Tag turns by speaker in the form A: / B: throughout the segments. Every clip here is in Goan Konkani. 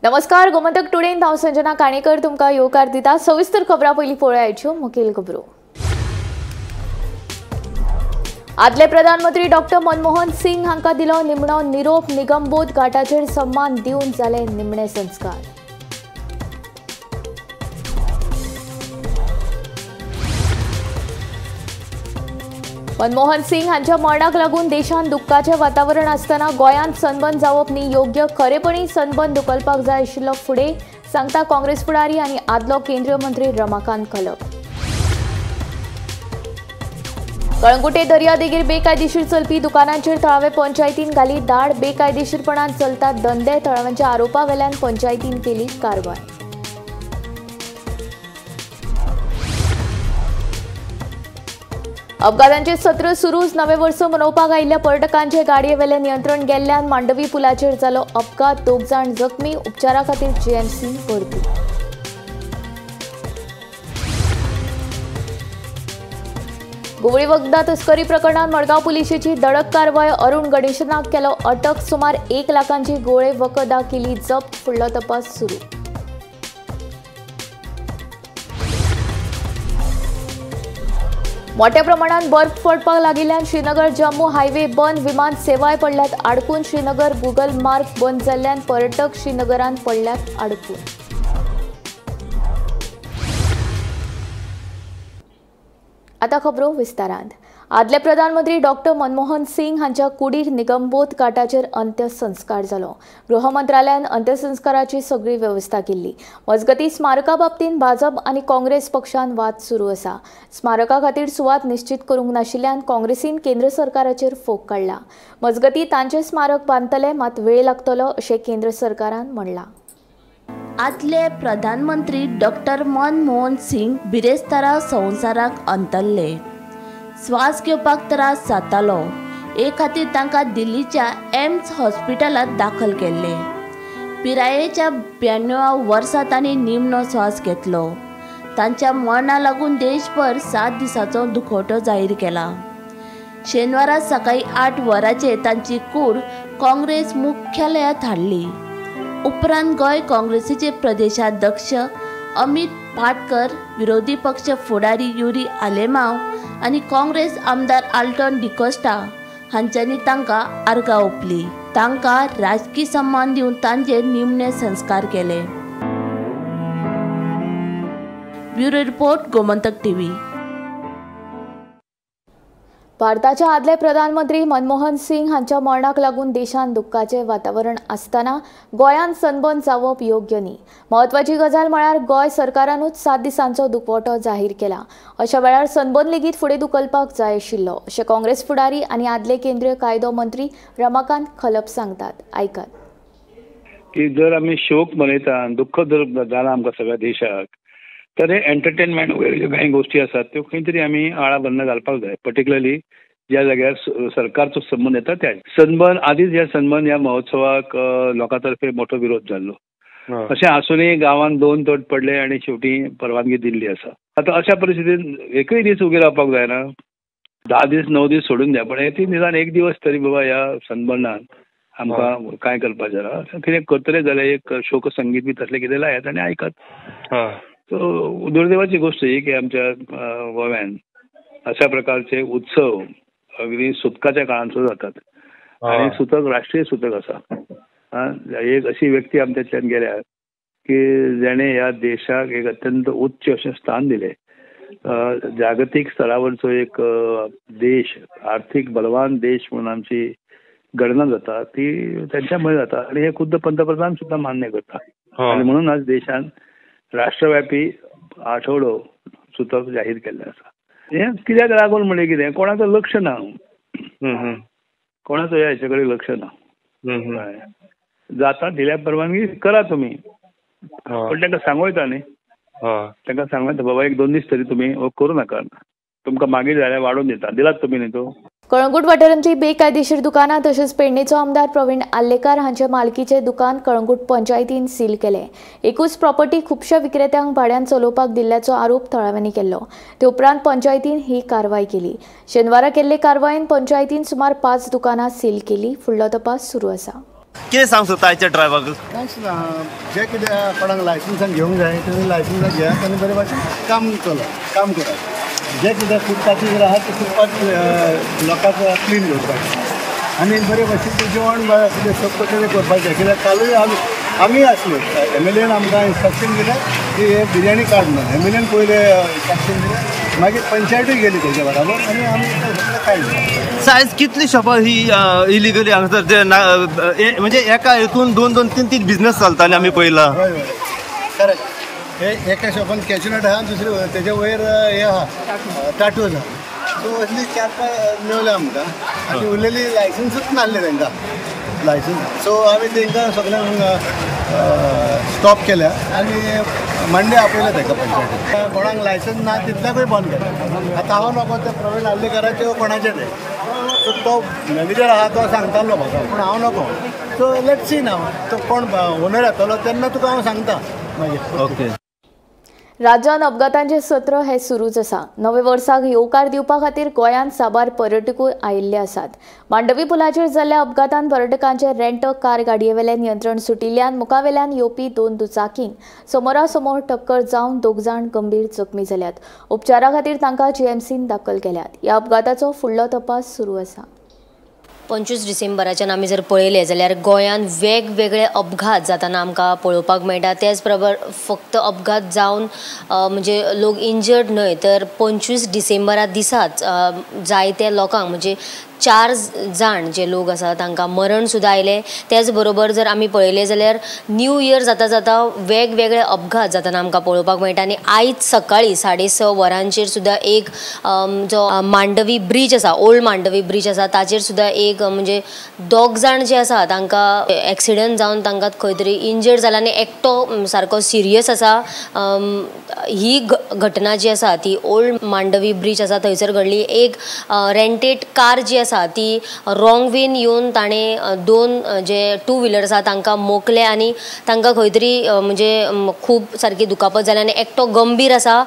A: नमस्कार, गोमंतक टुडेन हांव संजना काणेकर तुमकां येवकार दिता। सविस्तर खबरां पयलीं पळोवयाच्यो मुखेल खबरो। आदले प्रधानमंत्री डॉक्टर मनमोहन सिंग हांकां दिलो निमणो निरोप। निगमबोध घाटाचेर सम्मान दिवन जाले निमणे संस्कार। मनमोहन सिंग हांच्या मरणाक लागून देशांत दुख्खाचें वातावरण आसतना गोंयांत सनबर्न जावप न्ही योग्य, खरेपणी सनबर्न धुकलपाक जाय आशिल्लो फुडें, सांगता काँग्रेस फुडारी आनी आदलो केंद्रीय मंत्री रमाकांत खलप। कळंगुटे दर्यादेगेर बेकायदेशीर चलपी दुकानांचेर थळावे पंचायतीन घाली धाड। बेकायदेशीरपणान चलतात धंदे, थळाव्यांच्या आरोपा वेल्यान पंचायतीन केली कारवाय। अपघातांचे सत्र सुरूच। नवे वर्स मनोवपाक आयिल्ल्या पर्यटकांचे गाडयेवेलें नियंत्रण गेल्ल्यान मांडवी पुलाचेर जालो अपघात। 2 जाण जखमी, उपचारा खातीर जीएमसी भरती। घुंवळी वखदां तस्करी प्रकरणात मडगांव पुलिशेची दडक कारवाय। अरुण गणेशनाक केलो अटक। सुमार 1 लाखांची गोळे वखदां केली जप्त। फुडलो तपास सुरू। मोठ्या प्रमाणात बर्फ पडपाक लागिल्ल्यान श्रीनगर जम्मू हायवे बंद। विमान सेवाय पडल्यात आडकून। श्रीनगर गुगल मार्ग बंद जाल्ल्यान पर्यटक श्रीनगरांत पडल्यात आडकून। आता खबरो विस्तारान। आदले प्रधानमंत्री डॉक्टर मनमोहन सिंग हांच्या कुडीर निगमबोध घाटाचेर अंत्यसंस्कार जालो। गृह मंत्रालयान अंत्यसंस्काराची सगळी वेवस्था केल्ली। मजगती स्मारका बाबतींत भाजप आनी काँग्रेस पक्षान वाद सुरू आसा। स्मारका खातीर सुवात निश्चित करूंक नाशिल्ल्यान काँग्रेसीन केंद्र सरकाराचेर फोग काडला। मजगती तांचे स्मारक बांदतले, मात वेळ लागतलो अशें केंद्र सरकारान म्हणलां।
B: आदले प्रधानमंत्री डॉक्टर मनमोहन सिंग बिरेस्तारा संवसाराक अंतरले। श्वास घेवपाक त्रास जातालो, हे खातीर तांकां दिल्लीच्या एम्स हॉस्पिटलांत दाखल केल्ले। पिरायेच्या 92 वर्सां तांणी निमणो श्वास घेतलो। तांच्या मरणा लागून देशभर 7 दिसांचो दुखवटो जाहीर केला। शेनवारा सकाळीं 8 वरांचेर तांची कूड काँग्रेस मुख्यालयांत हाडली। उपरांत गोंय काँग्रेसीचे प्रदेशाध्यक्ष अमित पाटकर, विरोधी पक्ष फुडारी युरी आलेमाव आनी काँग्रेस आमदार आल्टन डिकोस्टा हांच्यांनी तांकां आर्गां ओंपली। तांकां राजकी सन्मान दिवन तांचेर निमणे संस्कार केले। Bureau report, Gomantak TV.
A: भारताचे आदले प्रधानमंत्री मनमोहन सिंग हांच्या मरणाक लागून देशांत दुख्खाचें वातावरण आसतना गोंयांत सनबर्न जावप योग्य न्ही। म्हत्वाची गजाल म्हळ्यार गोंय सरकारानूच 7 दिसांचो दुखवटो जाहीर केला। अशा वेळार सनबर्न लेगीत फुडें धुकलपाक जाय आशिल्लो अशें काँग्रेस फुडारी आनी आदले केंद्रीय कायदो मंत्री रमाकांत खलप सांगतात। आयकात।
C: की जर आमी शोक मनयता, दुख्ख जर जाला आमकां सगळ्या देशाक, तर हे एंटरटेनमेंट वगैरे ज्यो कांय गोष्टी आसात त्यो खंय तरी आमी आळाबंद घालपाक जाय। पर्टिक्युलरली ज्या जाग्यार सरकारचो संबंद येता त्या सनबर्न आदीच ह्या सनबर्न ह्या महोत्सवाक लोकां तर्फे मोठो विरोध जाल्लो। अशें आसूनय गांवांत 2 तोट पडले आनी शेवटी परवानगी दिल्ली आसा। आतां अशा परिस्थितीन एकूय दीस उबे रावपाक जायना, 10 दीस 9 दीस सोडून द्या, पण हे निदान एक दिवस तरी बाबा ह्या सनबर्नान आमकां कांय करपाचें ना। कितें करतले जाल्यार एक शोक संगीत बी तसलें कितें लायात आनी आयकात। सो दुर्दैवाची गोष्ट ही की आमच्या गोव्यान अशा प्रकारचे उत्सव अगदी सुतकाच्या काळांत सुद्दां जातात आनी सुतक राष्ट्रीय सुतक आसा। एक अशी व्यक्ती आमच्यातल्यान गेल्या की जेणे ह्या देशाक एक अत्यंत उच्च अशें स्थान दिलें। जागतीक स्तरावरचो एक देश, आर्थीक बलवान देश म्हणून आमची गणना जाता ती त्यांच्यामुळे जाता आनी हे खुद्द पंतप्रधान सुद्दां मान्य करता आनी म्हणून आज देशान राष्ट्रव्यापी आठवडो सुतक जाहीर केल्लें आसा। हें कित्याक लागून म्हणलें कितें कोणाचो लक्ष ना, कोणाचो ह्या हेचे कडेन लक्ष ना। जाता दिल्या परवानगी करा तुमी, पण तांकां सांगू येता न्ही, तांकां सांगू येता बाबा 1-2 दीस तरी तुमी हो करूं नाका, तुमकां मागीर जाल्यार वाडोवन दिता, दिलात तुमी न्ही तो।
A: कळंगूट वाठारांतली बेकायदेशीर दुकानां तशेंच पेडणेचो आमदार प्रवीण आर्लेकार हांचे मालकीचें दुकान कळंगूट पंचायतीन सील केलें। एकूच प्रॉपर्टी खुबश्या विक्रेत्यांक भाड्यान चलोवपाक दिल्ल्याचो आरोप थळाव्यांनी केल्लो। ते उपरांत पंचायतीन ही कारवाय केली। शेनवारा केल्ले कारवायेन पंचायतीन सुमार 5 दुकानां सील केली। फुडलो तपास सुरू आसा।
D: कितें सांग सोदता आयच्या ड्रायव्हराक?
E: कांयच ना, जें कितें कोणाक लायसन्सान घेवंक जाय तेणी लायसन्सान घेयात आनी बरे भाशेन काम चलत काम करात. जें कितें फुटपाथी जर आहा ते फुटपाथ लोकांक क्लीन करपाचें आनी बरे भाशेन तें जेवण कितें सोंपें तें करपाचें. कित्याक कालूय आमी आसल्यो एम.एल.एन आमकां इन्स्ट्रक्शन दिलें की हे बिरयानी काड म्हणून. एम.एल.एन पयलें इन्स्ट्रक्शन दिलें, मागीर पंचायतूय गेली तेच्या बराबर आनी आमी सगळें काडलें.
D: सायज कितली शॉपां ही इलिगली हांगासर म्हणजे एका हितून 2 2 3 3 बिजनेस चलताले आमी पळयला.
E: हय हय करेक्ट. हे एका शॉपान कॅशनट आहा, दुसरे तेच्या वयर हे आहा टाटूज आहा. सो असली 4 5 मेवल्या आमकां आनी उरलेली लायसन्सूच नासलें तांकां लायसन्स. सो आमी तांकां सगळ्यांक स्टॉप केल्या आनी मंडे आपयलें ताका पंचायतीन. कोणाक लायसन्स ना तितल्याकूय बंद केलें. आतां हांव नको ते प्रवीण आर्लेकराचे कोणाचें तें, सो तो मॅनेजर आहा तो सांगतालो म्हाका, पूण हांव नको. सो let see ना तो कोण ओनर येतलो तेन्ना तुका हांव सांगता मागीर.
D: ओके.
A: राज्यांत अपघातांचें सत्र हें सुरूच आसा. नवे वर्साक येवकार दिवपा खातीर गोंयांत साबार पर्यटकूय आयिल्ले आसात. मांडवी पुलाचेर जाल्ल्या अपघातान पर्यटकांचे रेंट कार गाडयेवेलें नियंत्रण सुटिल्ल्यान मुखावेल्यान येवपी 2 दुचाकींक समोरासमोर टक्कर जावन 2 जाण गंभीर जखमी जाल्यात. उपचारा खातीर तांकां जीएमसीन दाखल केल्यात. ह्या अपघाताचो फुडलो तपास सुरू आसा.
F: 25 डिसेंबराच्यान आमी जर पळयलें जाल्यार गोंयांत वेगवेगळे अपघात जाताना आमकां पळोवपाक मेळटा. त्याच बरोबर फक्त अपघात जावन म्हणजे लोक इंजर्ड न्हय तर 25 डिसेंबरा दिसाच जायते लोकांक म्हणजे 4 जाण जे लोक आसा तांकां मरण सुद्दां आयलें. त्याच बरोबर जर आमी पळयलें जाल्यार न्यू इयर जाता जाता वेगवेगळे अपघात जाताना आमकां पळोवपाक मेळटा. आनी आयज सकाळीं 6:30 वरांचेर सुद्दां एक जो मांडवी ब्रीज आसा, ओल्ड मांडवी ब्रीज आसा, ताचेर सुद्दां एक म्हणजे 2 जाण जे आसा तांकां एक्सिडंट जावन तांकां खंय तरी इंजर्ड जाला आनी एकटो सारको सिरियस आसा. ही घटना जी आसा ती ओल्ड मांडवी ब्रीज आसा थंयसर घडली. एक रेंटेड कार जी आसा ती रॉंग वेन येवन ताणें 2 जे 2 व्हिलर आसा तांकां मोखले आनी तांकां खंय तरी म्हणजे खूब सारकी दुखापत जाली आनी एकटो गंभीर आसा.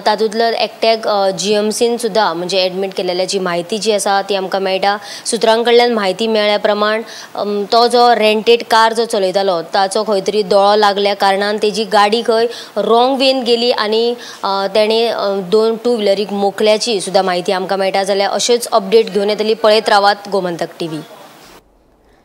F: तातूंतलो एकट्याक जीएमसीन सुद्दां म्हणजे एडमीट केलेल्याची म्हायती जी आसा ती आमकां मेळटा. सुत्रां कडल्यान म्हायती मेळ्ळ्या प्रमाण तो जो रेंटेड कार जो चलयतालो ताचो खंय तरी दोळो लागल्या कारणान तेजी गाडी खंय रॉंग वेन गेली आनी तेणें 2 2 व्हिलरीक मोखल्याची सुद्दां म्हायती आमकां मेळटा. जाल्यार अश्योच अपडेट घेवन येतली. पळयत रावात गोमंतक टीव्ही.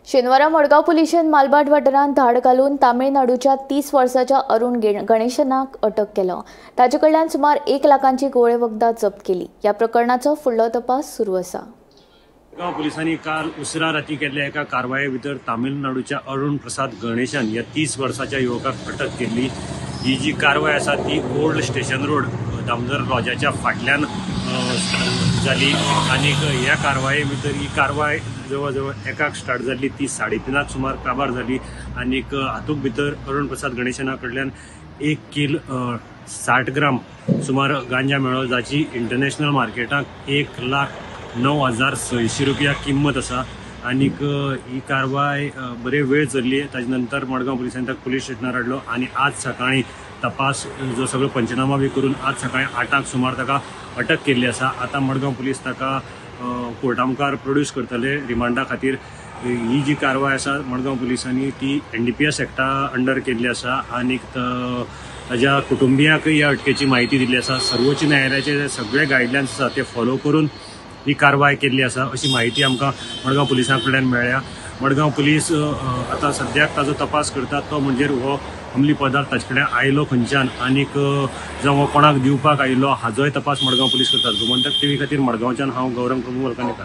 A: शेनवारा मडगांव पुलिशेन मालभाट वाठारांत धाड घालून तामिळनाडूच्या 30 वर्साच्या अरुण गणेशनाक अटक केलो. ताचे कडल्यान सुमार 1 लाखांची गोळे वखदां जप्त केली. ह्या प्रकरणाचो फुडलो तपास सुरू आसा.
G: मडगांव पुलिसांनी काल उसरा राती केल्ल्या एका कारवाये भितर तामिळनाडूच्या अरुण प्रसाद गणेशन ह्या 30 वर्साच्या युवकाक अटक केल्ली. ही जी कारवाय आसा ती ओल्ड स्टेशन रोड दामोदर लॉजाच्या फाटल्यान जाली आनी ह्या कारवाये भितर ही कारवाय जवळ जवळ 1 स्टार्ट जाल्ली ती 3:30 सुमार काबार जाली आनी हातूंत भितर अरुण प्रसाद गणेशना कडल्यान 1 किल 60 ग्राम सुमार गांजा मेळ्ळो, जाची इंटरनॅशनल मार्केटाक 1,09,600 रुपया किंमत आसा. आनीक ही कारवाय बरे वेळ चल्ली. ताजे नंतर मडगांव पुलिसांनी ताका पुलीस स्टेशनार हाडलो आनी आज सकाळीं तपास जो सगळो पंचनामा बी करून आज सकाळीं 8 सुमार ताका अटक केल्ली आसा. आतां मडगांव पुलीस ताका कोर्टा मुखार प्रोड्यूस करतले रिमांडा खातीर. ही जी कारवाय आसा मडगांव पुलिसांनी ती NDPS एक्टा अंडर केल्ली आसा आनी ताज्या कुटुंबियांकय ह्या अटकेची म्हायती दिल्ली आसा. सर्वोच्च न्यायालयाचे सगळे गायडलायन्स आसा ते फॉलो करून ही कारवाय केल्ली आसा अशी म्हायती आमकां मडगांव पुलिसां कडल्यान मेळ्ळ्या. मडगांव पुलीस आतां सद्याक ताजो तपास करतात तो म्हणजे हो अंमली पदार्थ ताचे कडेन आयलो खंयच्यान आनीक जावं हो कोणाक दिवपाक आयिल्लो हाजोय तपास मडगांव पुलीस करतात. गोमंतक टीव्ही खातीर मडगांवच्यान हांव गौरंग प्रभू वलकानेकर.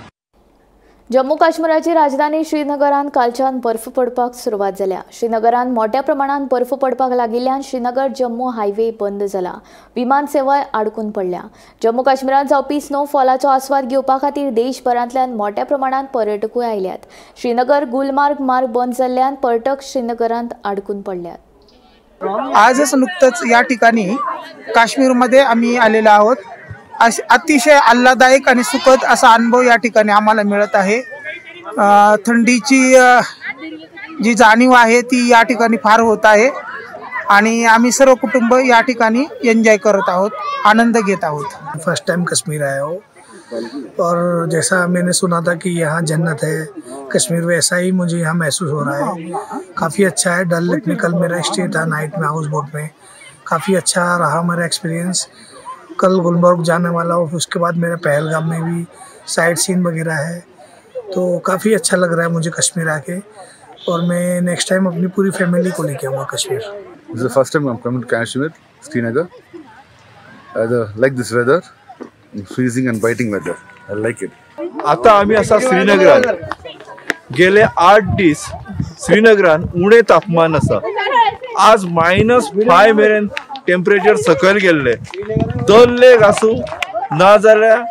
A: जम्मू काश्मीराची राजधानी श्रीनगरांत कालच्यान बर्फ पडपाक सुरवात जाल्या. श्रीनगरांत मोठ्या प्रमाणात बर्फ पडपाक लागिल्ल्यान श्रीनगर जम्मू हायवे बंद जाला. विमान सेवाय आडकून पडल्या. जम्मू काश्मीरांत जावपी स्नोफॉलाचो आस्वाद घेवपा खातीर देशभरांतल्यान मोठ्या प्रमाणात पर्यटकूय आयल्यात. श्रीनगर गुलमार्ग मार्ग बंद जाल्ल्यान पर्यटक श्रीनगरांत आडकून पडल्यात.
H: आजच नुकतंच या ठिकाणी काश्मीरमध्ये आम्ही आलेलो आहोत. अतिशय आल्हाददायक आणि सुखद असा अनुभव या ठिकाणी आम्हाला मिळत आहे. थंडीची जी जाणीव आहे ती या ठिकाणी फार होत आहे आणि आम्ही सर्व कुटुंब या ठिकाणी एन्जॉय करत आहोत, आनंद घेत आहोत.
I: फर्स्ट टाइम कश्मीर आया हो और जैसा मैंने सुना था कि यहाँ जन्नत है कश्मीर, वैसा ही मुझे यहाँ महसूस हो रहा है। काफ़ी अच्छा है। डल लेक में कल मेरा स्टे था नाइट में हाउस बोट में, काफ़ी अच्छा रहा मेरा एक्सपीरियंस। कल गुलमर्ग जाने वाला हूँ, उसके बाद मेरा पहलगाम में भी साइट सीन वगैरह है, तो काफ़ी अच्छा लग रहा है मुझे कश्मीर आके। और मैं नेक्स्ट टाइम अपनी पूरी फैमिली को लेके आऊँगा Kashmir.
J: This is the first time I'm coming to Kashmir, Srinagar. I like this weather, freezing and biting weather. I like it.
K: आता आम्ही असा श्रीनगरान गेले 8 दीस श्रीनगरान उणे तापमान आसा। आज -5 मेरेन टेम्परेचर सकयल गेल्ले। दल लेक आसूं ना जाल्यार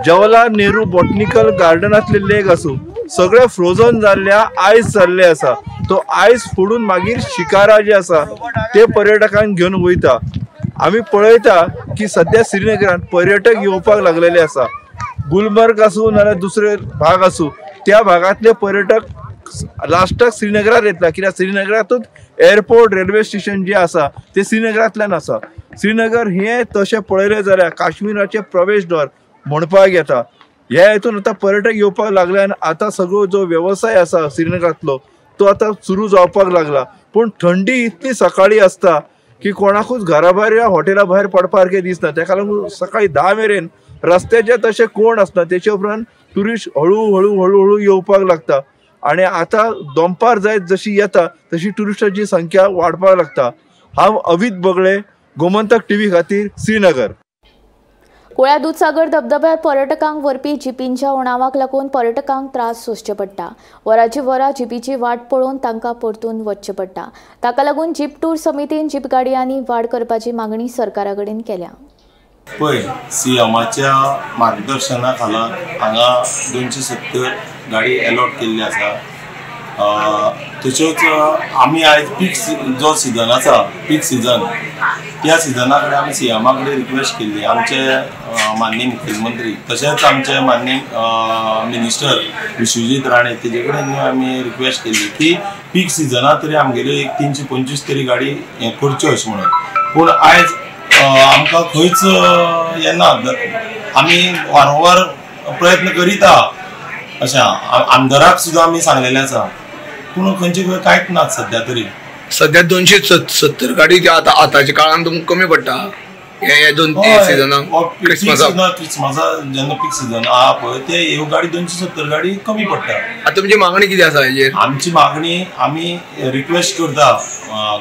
K: जवाहरलाल नेहरू बॉटनिकल गार्डनांतले लेक आसूं, सगळे फ्रोजन जाल्ले, आयस जाल्ले आसा। तो आयस फोडून मागीर शिकारा जे आसा ते पर्यटकांक घेवन वयता। आमी पळयता की सद्या श्रीनगरान पर्यटक येवपाक लागलेले आसा। गुलमर्ग आसूं नाजाल्यार दुसरे भाग आसूं, त्या भागांतले पर्यटक लास्टाक श्रीनगरार येतला, कित्याक श्रीनगरांतूच एअरपोर्ट, रेल्वे स्टेशन जे आसा ते श्रीनगरांतल्यान आसा। श्रीनगर हें तशें पळयलें जाल्यार काश्मीराचें प्रवेशद्वार म्हणपाक येता। ह्या हितून आतां पर्यटक येवपाक लागले आनी आतां सगळो जो वेवसाय आसा श्रीनगरांतलो तो आतां सुरू जावपाक लागला। पूण थंडी इतली सकाळी आसता की कोणाकूच घरा भायर या हॉटेला भायर पडपा सारकें दिसना। ताका लागून सकाळी 10 मेरेन रस्त्याचेर तशें कोण आसना। तेचे उपरांत ट्युरिस्ट हळू हळू हळू हळू येवपाक लागता आनी आतां दनपार जायत जशी येता तशी ट्युरिस्टांची संख्या वाडपाक लागता। हांव अवित बगळे, गोमंतक टीव्ही खातीर श्रीनगर।
A: कुळ्या दुदसागर धबधब्यार पर्यटकांक व्हरपी जिपींच्या उणावाक लागून पर्यटकांक त्रास सोंसचे पडटा। वराची वरां जिपीची वाट पळोवन तांकां परतून वचचें पडटा। ताका लागून जीप टूर समितीन जीप गाडयांनी वाड करपाची मागणी सरकारा कडेन केल्या।
L: पळय, सीएमाच्या मार्गदर्शना खाला हांगा 270 गाडी अलॉट केल्ली आसा। तश्योच आमी आयज पीक जो सिजन आसा, पीक सिजन, त्या सिजना कडेन आमी सीएमा कडेन रिक्वेस्ट केल्ली। आमचे माननीय मुखेलमंत्री तशेंच आमचे माननीय मिनिस्टर विश्वजीत राणे तेजे कडेन आमी रिक्वेस्ट केल्ली की पीक सिजना तरी आमगेल्यो एक 325 तरी गाडी हें करच्यो अशें म्हणून। पूण आयज आमकां खंयच येना। आमी वारंवार प्रयत्न करीत आहा, अशें आमदाराक सुद्दां आमी सांगलेलें आसा, पूण खंयचे खंय कांयच ना सद्या तरी।
M: सद्या 270 गाडी आतां आतांच्या काळान तुमकां कमी पडटा हे 2-3 सिजनाक।
L: क्रिसमसा जेन्ना पीक सिजन आहा पळय ते ह्यो गाडी 270 गाडी कमी पडटा।
M: आतां तुमची मागणी कितें आसा हेजेर?
L: आमची मागणी, आमी रिक्वेस्ट करता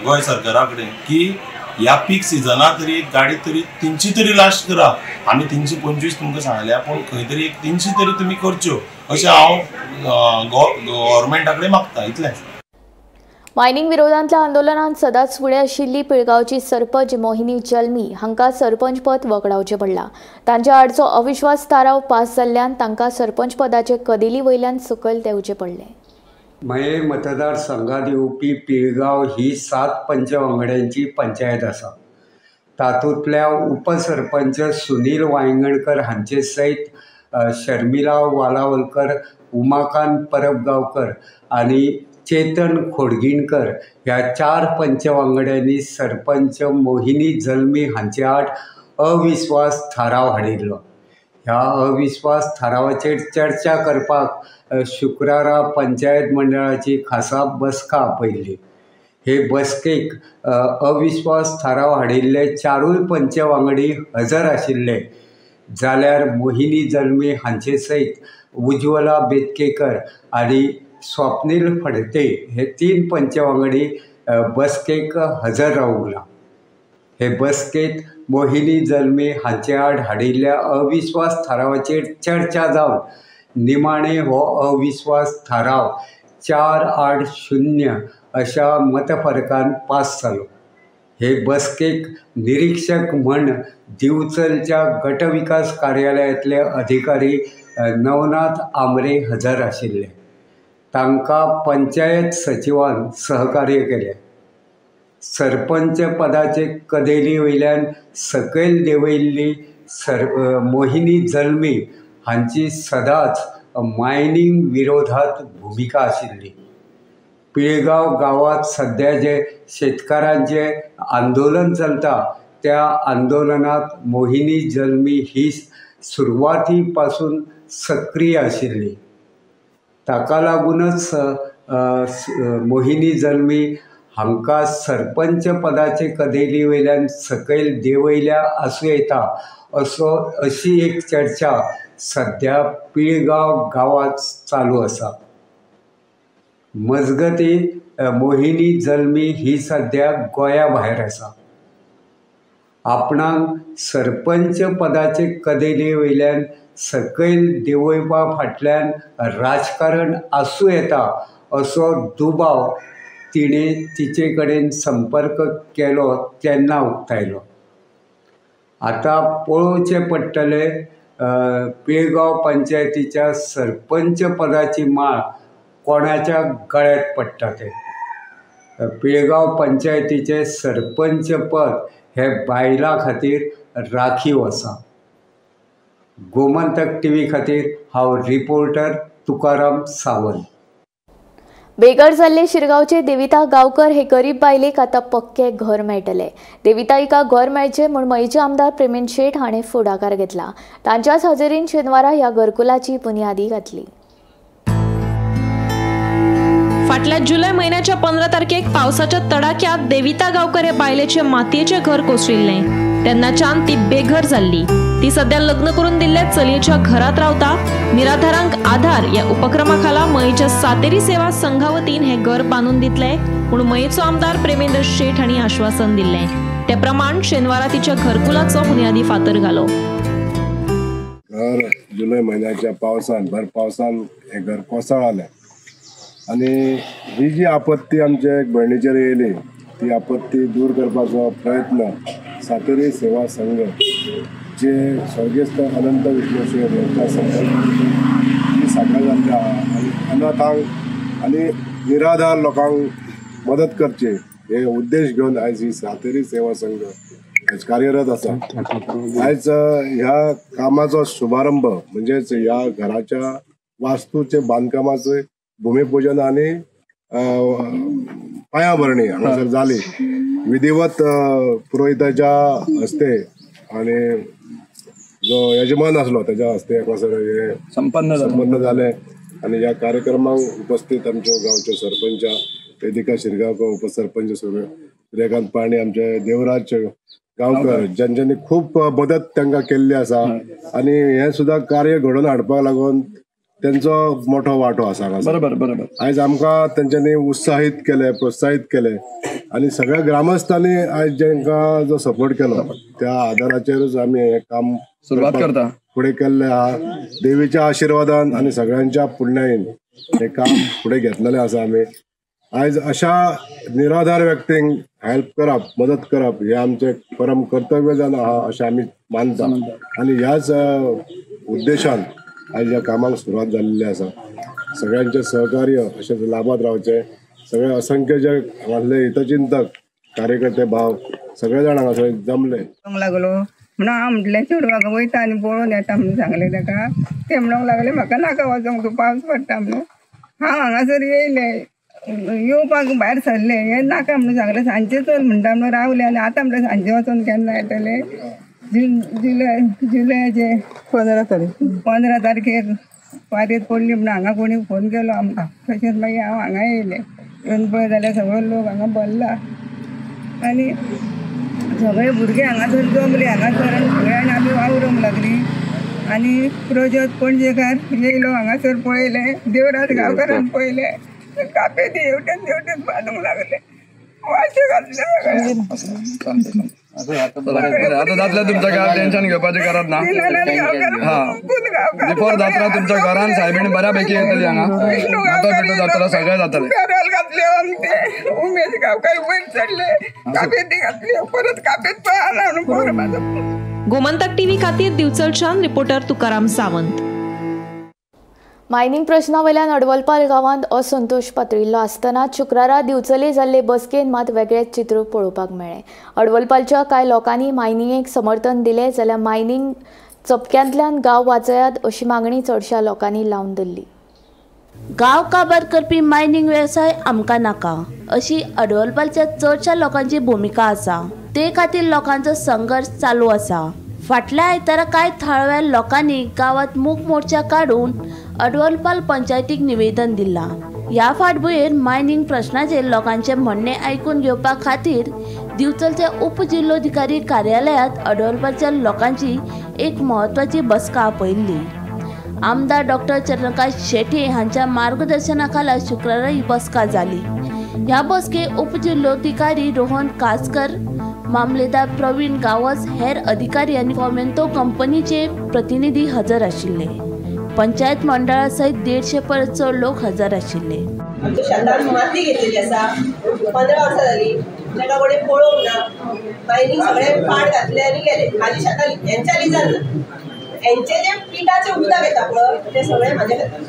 L: गोंय सरकारा कडेन की ह्या पीक सिजना तरी गाडी तरी 300 तरी लास्ट करा। आमी 325 तुमकां सांगल्या, पूण खंय तरी एक 300 तरी तुमी करच्यो अशें हांव गव्हर्मेंटा कडेन मागता, इतलेंच।
A: मायनिंग विरोधांतल्या आंदोलनात सदांच फुडें आशिल्ली पिळगांवची सरपंच मोहिनी जल्मी हांकां सरपंच पद वगडावचें पडलां। तांच्या आडचो अविश्वास थाराव पास जाल्ल्यान तांकां सरपंच पदाचे कदेली वयल्यान सकयल देंवचें पडलें।
N: मये मतदारसंघात येवपी पिळगांव ही 7 पंच वांगड्यांची पंचायत आसा। तातूंतल्या उपसरपंच सुनील वायंगणकर हांचे सयत शर्मिला वालावलकर, उमाकांत परबगांवकर आनी चेतन खोडगिणकर ह्या 4 पंच वांगड्यांनी सरपंच मोहिनी जल्मी हांचे आड अविश्वास थाराव हाडिल्लो। ह्या अविश्वास थारावाचेर चर्चा करपाक शुक्रारा पंचायत मंडळाची खासा बसका आपयल्ली। हे बसकेक अविश्वास थाराव हाडिल्ले 4 पंच वांगडी हजर आशिल्ले, जाल्यार मोहिनी जल्मी हांचे सयत उज्वला बेतकेकर आनी स्वप्नील फडते हे 3 पंच वांगडी बसकेक हजर रावूंक ना। हे बसकेंत मोहिनी जल्मी हांचे आड हाडिल्ल्या अविश्वास थारावाचेर चर्चा जावन निमाणे हो अविश्वास थाराव 4-8-0 अशा मतफरकान पास जालो। हे बसकेक निरीक्षक म्हण दिवचलच्या गटविकास कार्यालयांतले अधिकारी नवनाथ आमरे हजर आशिल्ले। तांकां पंचायत सचिवान सहकार्य केलें। सरपंच पदाचे कदेली वयल्यान सकयल देंवयिल्ली मोहिनी जल्मी हांची सदांच मायनिंग विरोधात भुमिका आशिल्ली। पिळगांव गांवांत सद्या जे शेतकारांचें आंदोलन चलता त्या आंदोलनात मोहिनी जल्मी ही सुरवाती पासून सक्रीय आशिल्ली. ताका लागूनच मोहिनी जल्मी हांकां सरपंच पदाचे कदेली वयल्यान सकयल देंवयल्या आसूं येता असो अशी एक चर्चा सद्या पिळगांव गांवांत चालू आसा. मजगती मोहिनी जल्मी ही सद्या गोंया भायर आसा. आपणाक सरपंच पदाचे कदेली वयल्यान सकयल देंवोवपा फाटल्यान राजकारण आसूं येता असो दुबाव तिणें तिचे कडेन संपर्क केलो तेन्ना उक्तायलो. आतां पळोवचें पडटलें पिळगांव पंचायतीच्या सरपंच पदाची माळ कोणाच्या गळ्यात पडटा तें. पिळगांव पंचायतीचें सरपंच पद हें बायलां खातीर राखीव आसा. गोमंतक टीव्ही खातीर हांव रिपोर्टर तुकाराम सावंत.
A: बेघर जाल्ले शिरगांवचे देविता गांवकर हे गरीब बायलेक आतां पक्के घर मेळटले. देविता हिका घर मेळचें म्हूण मयेचे आमदार प्रेमेंद्र शेट हाणें फुडाकार घेतला. तांच्याच हजेरीन शेनवारा ह्या घरकुलाची बुन्यादी घातली.
O: फाटल्या जुलय म्हयन्याच्या 15 तारखेक पावसाच्या तडाख्यात देविता गांवकर हे बायलेचे मातयेचें घर कोसळिल्लें. तेन्नाच्यान ती बेघर जाल्ली. ती सध्या लग्न करून दिल्ल्या चलयेच्या घरात रावता. निराधारांक आधार ह्या उपक्रमा खाला मयेच्या सातेरी सेवा संघा वतीन हें घर बांदून दितले म्हूण मयेचो आमदार प्रेमेंद्र शेट हांणी आश्वासन दिल्लें. ते प्रमाण शेनवारा तिच्या घरकुलाचो बुन्यादी फातर घालो.
P: घर जुलय म्हयन्याच्या पावसान भर पावसान हें घर कोसळ्ळें आनी ही जी आपत्ती आमच्या एक भयणीचेर येयली ती आपत्ती दूर करपाचो प्रयत्न सातेरी सेवा संघ जे स्वर्गस्थ अनंत विष्णू शेट यांच्या संकल्प ही साकार जाल्ली आहा आनी अनाथांक आनी निराधार लोकांक मदत करची हे उद्देश घेवन आयज ही सातेरी सेवा संघ आयज कार्यरत आसा. आयज ह्या कामाचो शुभारंभ म्हणजेच ह्या घराच्या वास्तूचे बांदकामाचे भूमिपूजन आनी पायाभरणी हांगासर जाली. विधिवत पुरोहिताच्या हस्ते आनी जो यजमान आसलो तेज्या हस्ते हांगासर हे संपन्न जालें. आनी ह्या कार्यक्रमाक उपस्थित आमच्यो गांवच्यो सरपंच वेदिका शिरगांवकर, उपसरपंच सूर्यकांत पाणी, आमचे देवराज गांवकर ज्यांच्यांनी खूब मदत तांकां केल्ली आसा आनी हें सुद्दां कार्य घडोवन हाडपाक लागून त्यांचो मोठो वांटो आसा.
Q: बरोबर बरोबर.
P: आयज आमकां तेंच्यांनी उत्साहीत केलें, प्रोत्साहीत केलें आनी सगळ्या ग्रामस्थांनी आयज जेंकां जो सपोर्ट केलो त्या आदाराचेरूच आमी हें काम
Q: सुरवात करता
P: फुडें केल्लें आहा. देवीच्या आशिर्वादान आनी सगळ्यांच्या पुण्यायेन हें काम फुडें घेतलेलें आसा. आमी आयज अशा निराधार व्यक्तींक हेल्प करप, मदत करप हें आमचें परम कर्तव्य जावन आहा अशें आमी मानता आनी ह्याच उद्देशान आयज ह्या कामाक सुरवात जाल्ली आसा. सगळ्यांचें सहकार्य अशेंच लाभात रावचें. सगळे असंख्य जे हांगासले हितचिंतक कार्यकर्ते भाव सगळे जाण हांगासर जमले.
R: लागलो म्हणून हांव म्हटलें चेडवाक वयता आनी पळोवन येता म्हणून सांगलें ताका. ते म्हणूंक लागले म्हाका नाका वचोंक, तूं पावस पडटा म्हणून. हांव हांगासर येयलें, येवपाक भायर सरलें, हें नाका म्हणून सांगलें. सांजचें चल म्हणटा म्हणून रावलें आनी आतां म्हणलें सांजचें वचोन केन्ना येतलें. जुलयाचे 15 तारखेर वारेत पडली म्हणून हांगा कोणी फोन केलो आमकां. तशेंच मागीर हांव हांगा येयलें. येवन पळय जाल्यार सगळो लोक हांगा भरला आनी सगळे भुरगे हांगासर जमले. हांगासर आनी सगळ्यांनी आमी वावरूंक लागली आनी प्रजोत पणजेकार येयलो हांगासर पळयलें, देवराज गांवकारान पळयलें, कापेत हेवटेन तेवटेन बांदूंक लागले, वाशे घातले.
Q: आता जातलें तुमच्या घरात, टेन्शन घेवपाची गरज ना. बिफोर जात्रा तुमच्या घरान सायबीण बऱ्यापैकी येतली हांगा, नाटो बिटो जातलो, सगळें जातलें.
R: पेरोल घातले आमचे उमेश गांवकार वयर चडले, कापेती घातली, परत कापेत पळय पोर म्हाजो.
O: गोमंतक टीव्ही खातीर दिवचलच्यान रिपोर्टर तुकाराम सावंत.
A: मायनिंग प्रश्नावयल्यान अडवलपाल गांवांत असंतोष पातळिल्लो आसतना शुक्रारा दिवचले जाल्ले बसकेन मात वेगळेच चित्र पळोवपाक मेळ्ळें. अडवलपालच्या कांय लोकांनी मायनिंगेक समर्थन दिलें जाल्यार मायनिंग चपक्यांतल्यान गांव वाचयात अशी मागणी चडशा लोकांनी लावन धरली.
B: गांव काबार करपी मायनिंग वेवसाय आमकां नाका अशी अडवलपालच्या चडशा लोकांची भुमिका आसा. ते खातीर लोकांचो संघर्श चालू आसा. फाटल्या आयतारा कांय थळाव्या लोकांनी गांवांत मूक मोर्चा काडून अडवलपाल पंचायतीक निवेदन दिलां. ह्या फाटभुंयेर मायनींग प्रश्नाचेर लोकांचें म्हणणें आयकून घेवपा खातीर दिवचलच्या उपजिल्लोधिकारी कार्यालयांत अडवलपालच्या लोकांची एक म्हत्वाची बसका आपयिल्ली. आमदार डॉक्टर चंद्रकांत शेट्ये हांच्या मार्गदर्शना खाला शुक्रारा ही बसका जाली. ह्या बसकेक उपजिल्लोधिकारी रोहन कासकर, मामलेदार प्रवीण गांवस, हेर अधिकारी आनी फोमेंतो कंपनीचे प्रतिनिधी हजर आशिल्ले. पंचायत मंडळा सयत 150 परस चड लोक हजर आशिल्ले.
S: आमच्या शेतान माती घेतलेली आसा, 15 वर्सां जाली, ताका कोणें पळोवंक ना. मायनींग सगळें पाड घातलें आनी गेलें. म्हाजी शेतां हेंच्या लिजान ना, हेंचें जें पिठाचें उदक येता पळय तें सगळें म्हाज्या शेतान.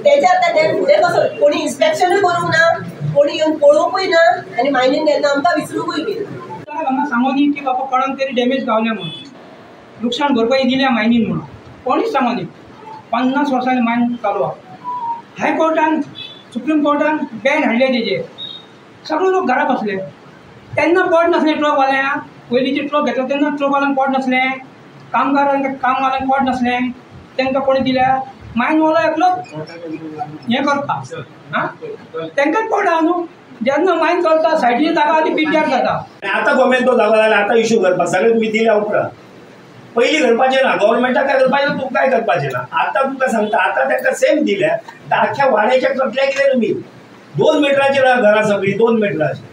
S: तेच्या आतां तें फुडें कसो कोणी इन्स्पेक्शनूय करूंक ना, कोणी येवन पळोवंकूय ना आनी मायनींग तेन्ना आमकां विसरूंकूय बी ना.
T: हांगा सांगोनी की बाबा कोणाक तरी डॅमेज गावल्या म्हणून, लुकसाण भरपाई दिल्या मायनीन म्हणून कोणीच सांगोनी. 50 वर्सांनी मायन चालू आसा. हायकोर्टान, सुप्रीम कोर्टान बॅन हाडले तेजेर, सगळे लोक घरा बसले. तेन्ना पोट नासलें ट्रकवाल्यांक, पयलीं जे ट्रक घेतलो तेन्ना ट्रकवाल्यांक पोट नासलें, कामगारांक कामवाल्यांक पोट नासलें, तांकां कोणी दिल्या? मायनवालो एकलोच हें करता, आं तांकांच पोट आहा न्हू. जेन्ना मायन चलता सायडीचे जागा आनी पिड्ड्यार जाता.
U: आतां गोमेंतो जागो जाल्यार आतां इशू करपाक सगळें तुमी दिल्या उपरांत पयलीं करपाचें ना, गव्हर्मेंटाक काय करपाचें ना, तुमकां काय करपाचें ना. आतां तुमकां सांगता, आतां तांकां सेम दिल्या तर आख्ख्या वाड्याच्या करतले कितें तुमी? 2 मिटराचेर घरां सगळीं 2 मिटराचेर.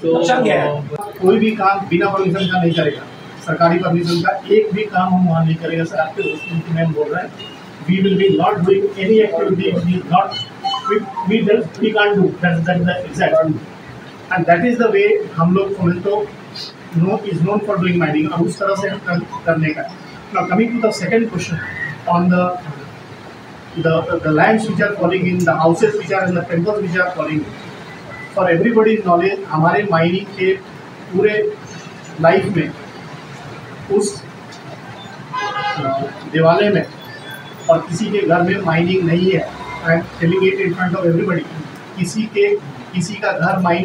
U: लक्षात घ्या,
V: कोई भी काम बिना परमिशन का नहीं करेगा. सरकारी परमिशन का एक भी काम हम वहाँ नहीं करेगा. सर आपके दोस्त मैम बोल रहे हैं, we will be not doing any activity we not we can't do that is exact and that is the way Hum log Fomento no is known for doing mining और उस तरह से हम करने का. Now coming to the second question on the the lands which are falling in, the houses which are in, the temples which are falling. For everybody's knowledge, हमारे माइनिंग के पूरे लाइफ में उस दिवाले में और किसी के घर में माइनिंग नहीं है. I am telling it in front of everybody. किसी का घर माइन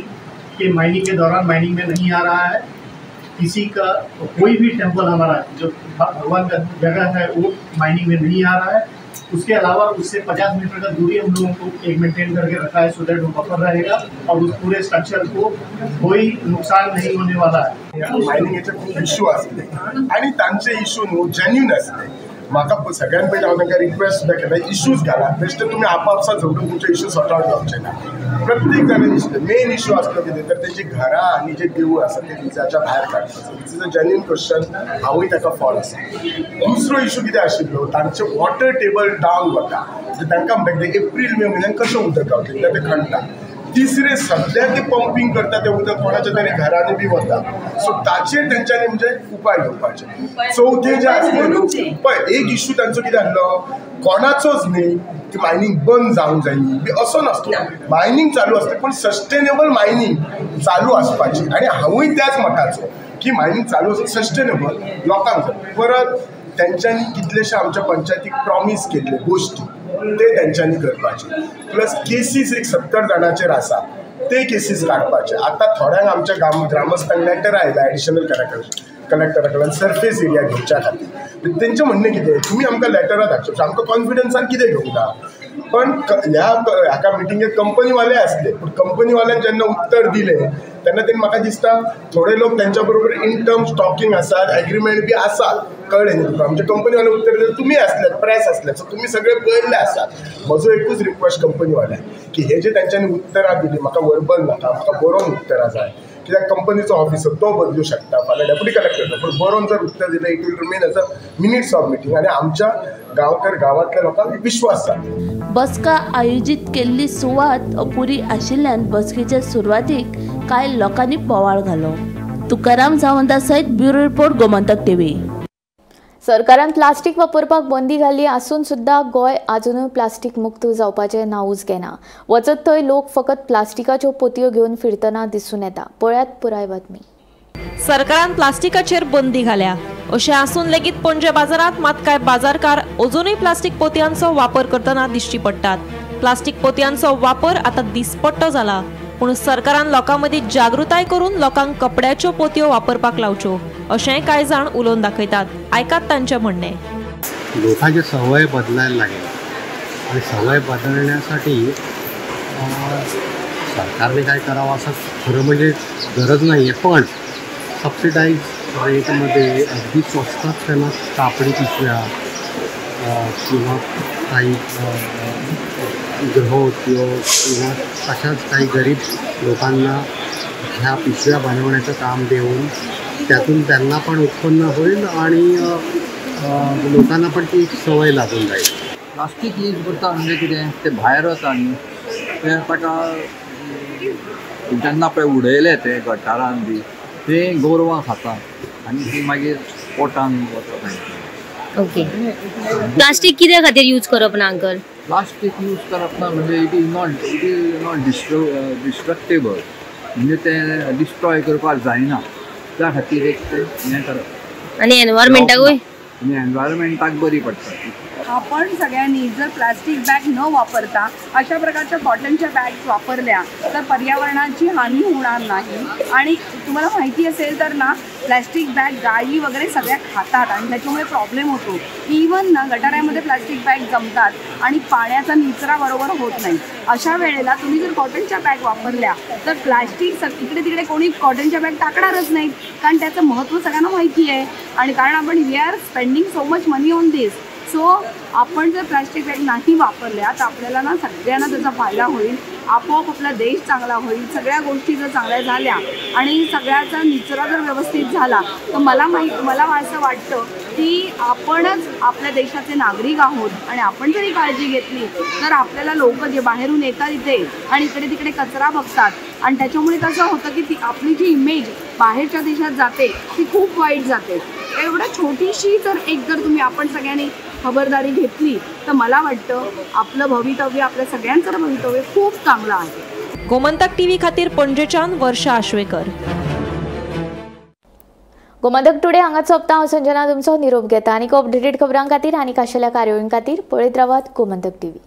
V: के माइनिंग के दौरान माइनिंग में नहीं आ रहा है. किसी का कोई भी टेम्पल हमारा जो भगवान का जगह है वो माइनिंग में नहीं आ रहा है. उसके अलावा उससे 50 मीटर का दूरी हम लोगों को एक मेंटेन करके रखा है, सो that वो बफर रहेगा और उस पूरे स्ट्रक्चर को कोई नुकसान नहीं होने वाला है.
P: मायनिंगेचे खूब इशू आसले आनी तांचे इशू न्हू जेन्युन आसले. म्हाका सगळ्यान पयलीं हांव तांकां रिक्वेस्ट सुद्दां केला, इशूज घालात, बेश्टे तुमी आपापसात झगडून तुमचे इशू सॉर्ट आवट जावचे ना. प्रत्येक जाणान दिसलें मेन इशू आसलो कितें तर तेजी घरां आनी जे देवूळ आसा ते लिजाच्या भायर काडपाचो. It's is a genuine question, हांवूय ताका फॉर आसा. दुसरो इशू कितें आशिल्लो, तांचे वॉटर टेबल डावन वता, म्हणजे तांकां म्हणटा कितें एप्रील मे म्हयन्यान कशें उदक गावतलें कित्याक ते खणटा. तिसरें सद्या ते पंपींग करता तें उदक कोणाच्या तरी घरांनी बी वता, सो ताचेर तेंच्यांनी म्हणजे उपाय घेवपाचे. चवथें जें आसलें पळय एक इशू तांचो कितें आसलो, कोणाचोच न्ही की मायनींग बंद जावंक जाय बी असो नासलो. मायनींग चालू आसलें पूण सस्टेनेबल मायनींग चालू आसपाची आनी हांवूय त्याच मताचो की मायनींग चालू आसून सस्टेनेबल लोकांक जाय. परत तेंच्यांनी कितलेशे आमच्या पंचायतीक प्रॉमीस केल्ले गोश्टी ते तेंच्यांनी करपाचे. प्लस केसीस एक 70 जाणांचेर आसा ते केसीस काडपाचे. आतां थोड्यांक आमच्या ग्रामस्थांक लेटर आयला एडिशनल कलेक्टरा कडल्यान सर्फेस एरिया घेवच्या खातीर. तेंचें म्हणणें कितें, तुमी आमकां लेटरां धाडचे, आमकां कॉन्फिडन्सान कितें घेवंक ना. पण ह्या हाका मिटिंगेक कंपनीवाले आसले, पूण कंपनीवाल्यान जेन्ना उत्तर दिलें तेन्ना तेणी म्हाका दिसता थोडे लोक तेंच्या बरोबर इन टर्म्स टॉकिंग आसात, एग्रीमेंट बी आसात, कळ्ळें न्ही तुका. आमचे कंपनीवाले उत्तर दिलें, तुमी आसले, प्रेस आसले, सो तुमी सगळे पळयल्ले आसात. म्हजो एकूच रिक्वेस्ट कंपनीवाल्यांक की हे जे तेंच्यांनी उत्तरां दिली म्हाका वर्बल नाका, म्हाका बरोवन उत्तरां जाय. कित्याक कंपनीचो ऑफिसर तो बदलू शकता, फाल्यां डेप्युटी कलेक्टर, पूण बरोवन जर उत्तर दिलें it will remain as a minutes of meeting आनी आमच्या गांवकर गांवांतल्या लोकांक विश्वास जाता.
B: बसका आयोजीत केल्ली सुवात अपुरी आशिल्ल्यान बसकेचे सुरवातीक कांय लोकांनी बोवाळ घालो. तुकाराम सावंता सयत ब्युरो रिपोर्ट, गोमंतक टीव्ही.
A: सरकारान प्लास्टीक वापरपाक बंदी घाली आसून सुद्दां गोंय आजुनूय प्लास्टीक मुक्त जावपाचें नांवूच घेना. वचत थंय लोक फकत प्लास्टिकाच्यो पोतयो घेवन फिरतना दिसून येता. पळयात पुराय बातमी.
O: सरकारान प्लास्टिकाचेर बंदी घाल्या अशें आसून लेगीत पणजे बाजारांत मात कांय बाजारकार अजुनूय प्लास्टीक पोतयांचो वापर करतना दिश्टी पडटात. प्लास्टीक पोतयांचो वापर आतां दिसपट्टो जाला. पूण सरकारान लोकां मदीं जागृताय करून लोकांक कपड्याच्यो पोतयो वापरपाक लावच्यो अशेंय कांय जाण उलोवन दाखयतात. आयकात तांचें म्हणणें.
C: लोकांची सवय बदलायला लागेल आणि सवय बदलण्यासाठी सरकारने काय करावं असं खरं म्हणजे गरज नाही आहे, पण सबसिडाईज रेटमध्ये अगदी स्वस्तात त्यांना कापडी पिशव्या किंवा काही गृहोद्योग किंवा अशाच काही गरीब लोकांना ह्या पिशव्या बनवण्याचं काम देऊन त्यातून त्यांना पण उत्पन्न होईल आणि लोकांना पण ती एक सवय लागून जाईल.
Q: प्लास्टीक यूज करता म्हणजे कितें तें भायर वता न्ही, तें ताका जेन्ना पळय उडयलें तें गटारान बी तें गोरवां खाता आनी ती मागीर पोटान वता.
F: ओके, प्लास्टीक कित्या खातीर यूज करप ना अंकल?
Q: प्लास्टीक यूज करप ना म्हणजे it is not destructible, म्हणजे तें डिस्ट्रॉय करपाक जायना, त्या खातीर एक तें हें करप
F: आनी एनवायरमेंटाकूय
Q: आनी एनवायरमेंटाक बरी पडटा.
E: आपण सगळ्यांनी जर प्लास्टिक बॅग न वापरता अशा प्रकारच्या कॉटनच्या बॅग्स वापरल्या तर पर्यावरणाची हानी होणार नाही. आणि तुम्हाला माहिती असेल तर ना प्लास्टिक बॅग गायी वगैरे सगळ्या खातात आणि त्याच्यामुळे प्रॉब्लेम होतो. इवन ना गटारामध्ये प्लास्टिक बॅग जमतात आणि पाण्याचा निचरा बरोबर होत नाही. अशा वेळेला तुम्ही जर कॉटनच्या बॅग वापरल्या तर प्लास्टिक इकडे तिकडे कोणी कॉटनच्या बॅग टाकणारच नाही, कारण त्याचं महत्त्व सगळ्यांना माहिती आहे. आणि कारण आपण we are spending so much money on this. So आपण जर प्लास्टिक बॅग नाही वापरल्या तर आपल्याला ना सगळ्यांना त्याचा फायदा होईल, आपोआप आपला देश चांगला होईल. सगळ्या गोष्टी जर चांगल्या झाल्या आणि सगळ्याचा निचरा जर व्यवस्थित झाला तर मला असं वाटतं की आपणच आपल्या देशाचे नागरिक आहोत आणि आपण जरी काळजी घेतली तर आपल्याला लोक जे बाहेरून येतात इथे आणि इकडे तिकडे कचरा बघतात आणि त्याच्यामुळे कसं होतं की ती आपली जी इमेज बाहेरच्या देशात जाते ती खूप वाईट जाते. एवढं छोटीशी जर एक जर तुम्ही आपण सगळ्यांनी खबरदारी घेतली तर मला वाटतं आपलं भवितव्य, आपल्या सगळ्यांचं भवितव्य खूप चांगलं आहे.
O: गोमंतक टीव्ही खातीर पणजेच्यान वर्षा आश्वेकर.
A: गोमंतक टुडे हांगा सोंपता. हांव संजना तुमचो निरोप घेता. आनी अपडेटेड खबरां खातीर आनी खाशेल्या कार्यावळीं खातीर पळयत रावात गोमंतक टीव्ही.